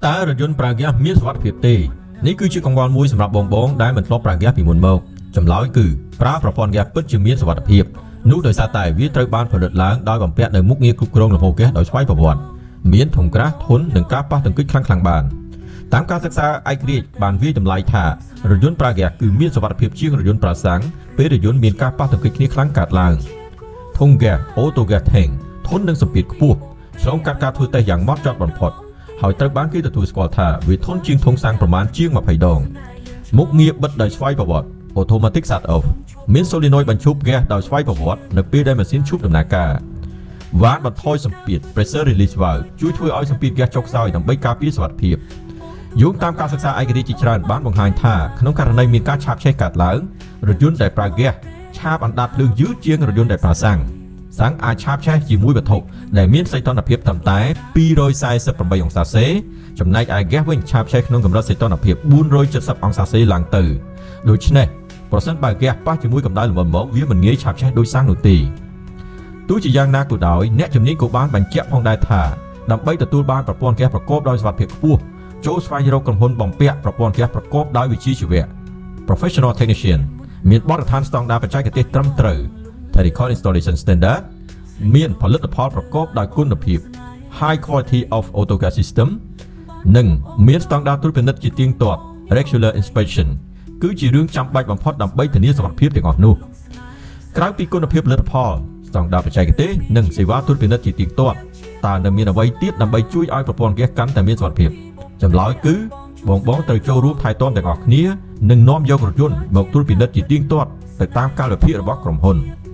តើរថយន្តប្រើហ្គាសមានសុវត្ថិភាពទេនេះគឺជាកង្វល់មួយសម្រាប់បងបងដែលមិនធ្លាប់ប្រើហ្គាសពីមុនមកចម្លើយគឺប្រើប្រព័ន្ធហ្គាសពិតជាមានសុវត្ថិភាពនោះដោយសារតែវាត្រូវបានផលិតឡើងដោយបំពាក់នូវមុខងារគ្រប់គ្រងលំហូរហ្គាសដោយស្វ័យប្រវត្តិមានធុងក្រាស់ធន់នឹងការប៉ះទង្គិចខ្លាំងៗបានតាមការសិក្សាឯករាជ្យបានវាយតម្លៃថារថយន្តប្រើហ្គាសគឺមានសុវត្ថិភាពជាងរថយន្តប្រើសាំងពេលរថយន្តមានការប៉ះទង្គិចគ្នាខ្លាំងកើតឡើងធុងហ្គាស Auto Gas Tank ធន់នឹងសម្ពាធខ្ពស់ឆ្លងកាត់ការធ្វើតេស្តយ៉ាងម៉ត់ចត់បំផុត ហើយត្រូវបានគេទទួលស្គាល់ថាវាធន់ជាងធុងសាំងប្រមាណជាង20ដងមុខងារបិទដោយស្វ័យប្រវត្តិ Automatic Shut Off មាន solenoid បញ្ឈប់ហ្គាសដោយស្វ័យប្រវត្តិនៅពេលដែលម៉ាស៊ីនឈប់ដំណើរការវ៉ានបន្ថយសម្ពាធ Pressure Release Valve ជួយធ្វើឲ្យសម្ពាធហ្គាសចុះខ្សោយដើម្បីការពារសុវត្ថិភាពយោងតាមការសិក្សាឯករាជ្យជាច្រើនបានបង្ហាញថាក្នុងករណីមានការឆាបឆេះកើតឡើងរថយន្តដែលប្រើហ្គាសឆាបអណ្ដាតភ្លើងយឺតជាងរថយន្តដែលប្រើសាំងសាំងអាចឆាបឆេះជាមួយវត្ថុដែលមានសីតុណ្ហភាពត្រឹមតែ248អង្សាសេចំណែកឯហ្គាសវិញឆាបឆេះក្នុងកម្រិតសីតុណ្ហភាព470អង្សាសេឡើងទៅដូច្នេះប្រសិនបើហ្គាសប៉ះជាមួយកម្ដៅល្មមៗវាមិនងាយឆាបឆេះដូចសាំងនោះទេទោះជាយ៉ាងណាក៏ដោយអ្នកជំនាញក៏បានបញ្ជាក់ផងដែរថាដើម្បីទទួលបានប្រព័ន្ធហ្គាសប្រកបដោយសុវត្ថិភាពខ្ពស់ចូលស្វែងរកក្រុមហ៊ុនបំពាក់ប្រព័ន្ធហ្គាសប្រកបដោយវិជ្ជាជីវៈ Professional Technician មានបទដ្ឋានស្តង់ដារបច្ចេកទេសត្រឹមត្រូវ Technical Installation Standard មានផលិតផលប្រកបដោយគុណភាព High Quality of Auto Gas System និងមានស្តង់ដារត្រួតពិនិត្យជាទៀងទាត់ Regular Inspection គឺជារឿងចាំបាច់បំផុតដើម្បីធានាសុវត្ថិភាពទាំងអស់នោះក្រៅពីគុណភាពផលិតផលស្តង់ដារបច្ចេកទេសនិងសេវាត្រួតពិនិត្យជាទៀងទាត់តើនៅមានអ្វីទៀតដើម្បីជួយឲ្យប្រព័ន្ធហ្គាសកាន់តែមានសុវត្ថិភាពចម្លើយគឺបងបងត្រូវចូលរួមថែទាំទាំងអស់គ្នានិងនាំយករថយន្តមកត្រួតពិនិត្យជាទៀងទាត់ទៅតាមកាលវិភាគរបស់ក្រុមហ៊ុន។